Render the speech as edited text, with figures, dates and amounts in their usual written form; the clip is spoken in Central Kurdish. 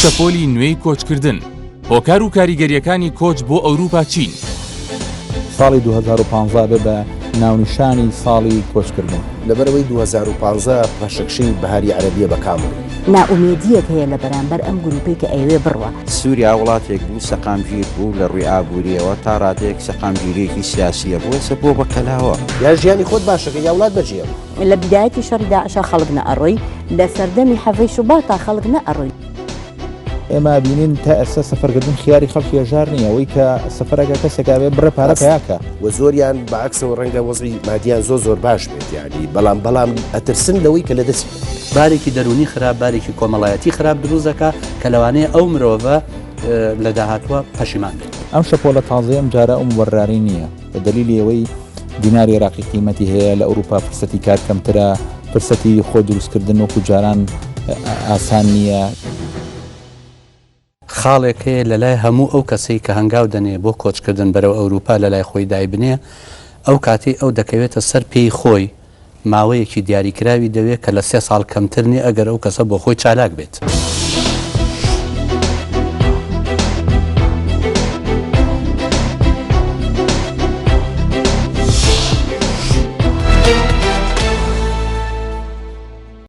شەپۆلی نوێی کۆچکردن، هۆکار و کاریگەرییەکانی کۆچ بۆ ئەوروپا چین؟ ساڵی 2015 بێ بە ناونیشانی ساڵی کۆچکردن. لەبەرئەوەی 2015 پاشەکشەی بەهاری عەرەبیە بە کامڵی. نائومێدییەک هەیە لە بەرامبەر ئەم گروپەی کە ئەیەوێ بڕوا. سووریا وڵاتێک بوو سەقامگیر بوو لە ڕووی ئابوورییەوە، تا ڕادەیەک سەقامگیرییەکی سیاسی هەبوو، ئێستا بووە بە کەلاوە. یان ژیانی خۆت باشەکەی یا وڵات بەجێهێڵی. لە بیدایەتی شەڕی داعشا خەڵک نەئەڕۆی، لە سەردەمی حەڤەی شوباتا خەڵک نەئەڕۆی. ئێمە ئەبینین تا ئێستا سەفەرکردن خیاری خەڵکی هەژار نییە، ئەوەی کە سەفەرەکە کەسێک ئەبێ بڕێ پارە پەیا کا. وە زۆریان بە عەکسەوە ڕەنگە وەزعی مادیان زۆر زۆر باش بێت یانی بەڵام بەڵام ئەترسن لەوەی کە لە دەستی بدەن. بارێکی دەروونی خراپ، بارێکی کۆمەڵایەتی خراپ دروست دەکا کە لەوانەیە ئەو مرۆڤە لە داهاتووە پەشیمان بێت. ئەم شەپۆلە تازەی ئەم جارە ئەو موبەررانەی نییە. بە دەلیلی ئەوەی دیناری عێراقی قیمەتی هەیە لە ئەوروپا فرسەتی کار کەمترە، فرسەتی خۆ دروستکردن وەکو جاران ئاسان نییە. خاڵێک هەیە لەلای هەموو ئەو کەسەی کە هەنگاو دەنێ بۆ کۆچکردن بەرەو ئەوروپا لەلای خۆی دایبنێ، ئەو کاتەی ئەو دەکەوێتە سەر پێی خۆی ماوەیەکی دیاریکراوی دەوێ کە لە سێ ساڵ کەمتر نیە ئەگەر ئەو کەسە بۆخۆی چالاک بێت.